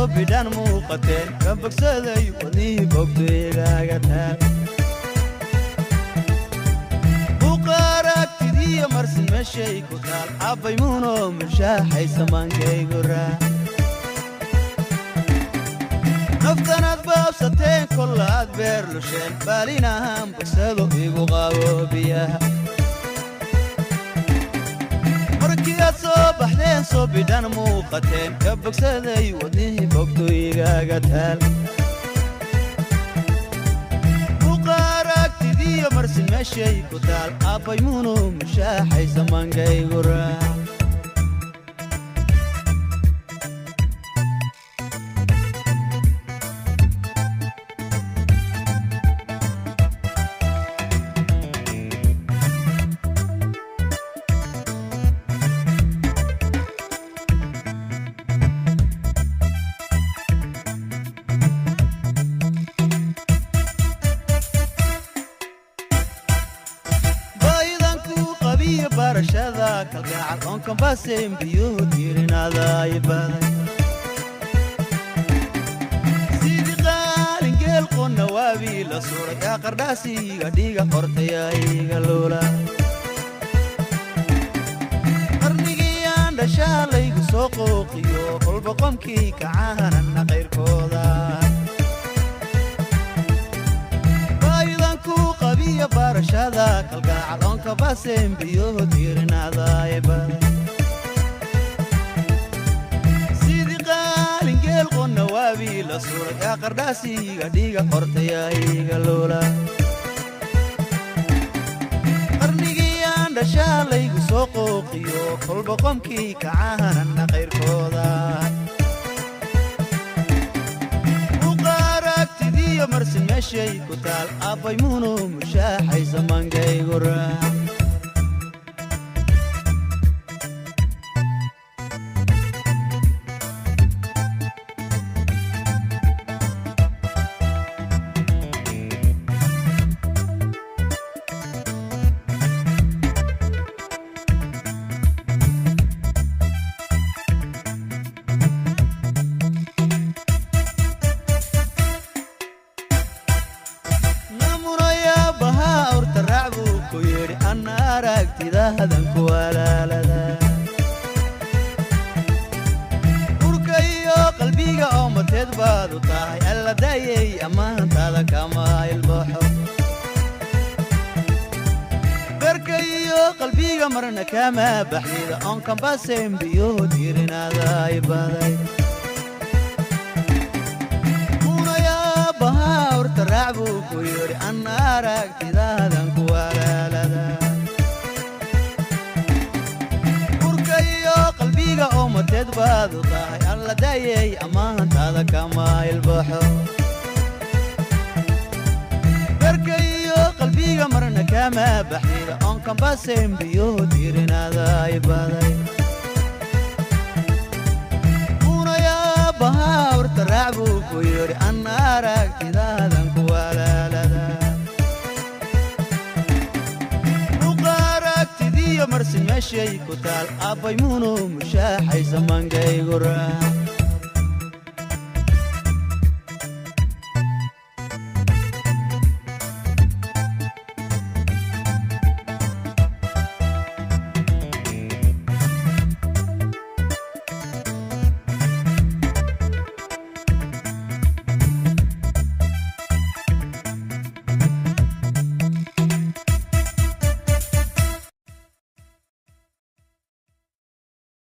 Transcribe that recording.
soo bidhaan muuqateen ka bogsaday wadnihii bogto igaaga taal. Buqaaragtidiyo marsin meeshay ku taal abbay muunoo mushaaxaysa maankaygu raac. Naftanaad baabsateen kolla aad beer lusheen baalinahaan bogsado igu qaboobiyaha. Markii aad soo baxdeen soo bidhan muuqateen ka bogsaday wadnihii bogto igaaga taal. Buqaaragtidiyo marsin meeshay ku taal abbay muunu mushaaxaysa maankaygu raac. Baahidan kuu qabiyo barashada kalgacal oon biyuhu tiirinaadaay baday sidii qaalingeel qonna waabii la suray yaa qardhaasiiga dhiiga qortaya iga luula. Qarnigii aan dhashaa laygu soo qooqiyo kolba qomkii kacahanana qayrkooda. Baahidan kuu qabiyo barashada kalgacal oon kabaseen biyuhu tiirinaadaay baday sidii qaalingeel qonna waabii la suray yaa qardhaasiiga dhiiga qortaya iga luula. Qarnigii aan dhashaa laygu soo qooqiyo kolba qomkii kacahanana qayrkooda. Buqaaragtidiyo marsin meeshay ku taal abbay muunu mushaaxaysa maankaygu raac. Namunaya bahaa awrta raac buu ku yidhi anna aragtidaadan ku walaalada. Urka iyo qalbiga oo mateed baad u tahay alla daayey ammaantaada kama ilbaxo. Berka iyo qalbiga marna kama baxnida oon kambasen biyuhu tiirinaadaay baday. Muunaya bahaa awrta raac buu ku yidhi anna aragtidaadan ku walaalada. Urka iyo qalbiga oo mateed baad u tahay alla daayey ammaantaada kama ilbaxo. Berka iyo qalbiga marna kama baxnida oon kambasen biyuhu tiirinaadaay baday. Muunaya bahaa awrta raac buu ku yidhi anna aragtidaadan ku walaalada. Buqaaragtidiyo marsin meeshay ku taal abbay muunu mushaaxaysa maankaygu raac.